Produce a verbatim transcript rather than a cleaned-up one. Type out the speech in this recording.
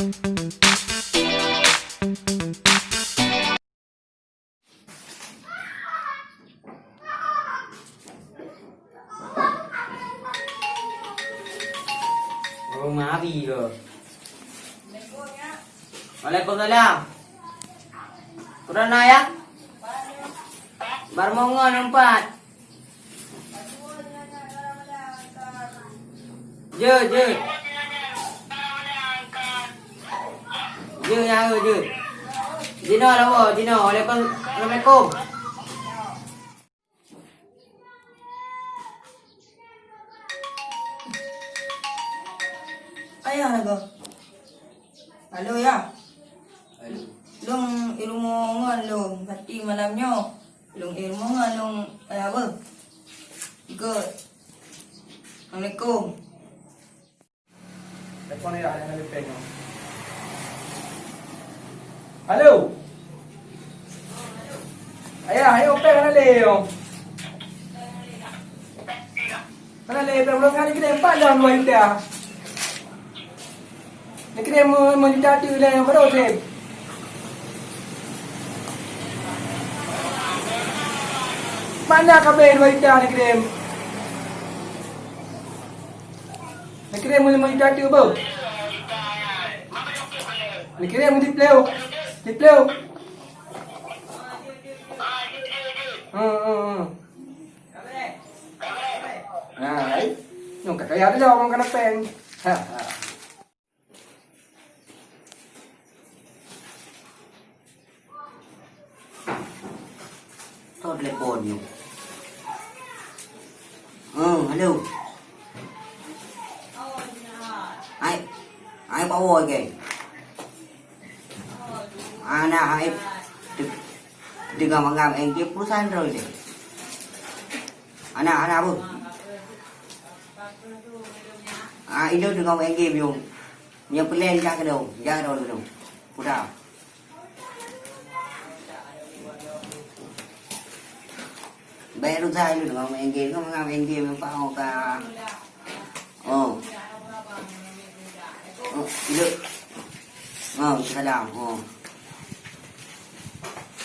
Oh, maaf, iya. Waalaikumsalam. Kurang na ya? Bar mongon umpat. Jeuet, jeuet. Jeuet, ya, jeuet. Jinoe lawa, jinoe. Waalaikum-, Assalamualaikum. Ayah lagoe. Halo, ya. Halo. Lôn i rumoh ngon lôn, pasti malam nyoe. Lôn i rumoh ngon lôn, ayah beuh. Ikot. Assalamualaikum. Telepon ayah, ayah na lipéh nyoe. Halo. Ayah, ayo péng hana lé nyoe. Hana lé péng, uroe nyoe neukirém pat lom dua juta. Neukirém lima juta teuk lé, baru seb. Mana kabéh dua juta neukirém? Neukirém lima juta teuk, beuh. Neukirém siplôh. Siplôh. Hmm, hmm, hmm. Nah, ai. Nyoe ka kaya teuh, nyoe ka na péng. Ha, ha. Soe telepon nyoe? Oh, halo. Hai, hai, Pak Woi, geng. Ana hai, de-, deungon mangat N G perusahaan droe deh. Ana, ana apa? Ah, itu deungon N G biung. Nyang peulén jak keudong, jak keudong, keudong. Kuda. Bèk rusa ilôn ngon main game, ngon main game nampak oh ka. Oh. Oh, ilôn. Oh, salam. Oh.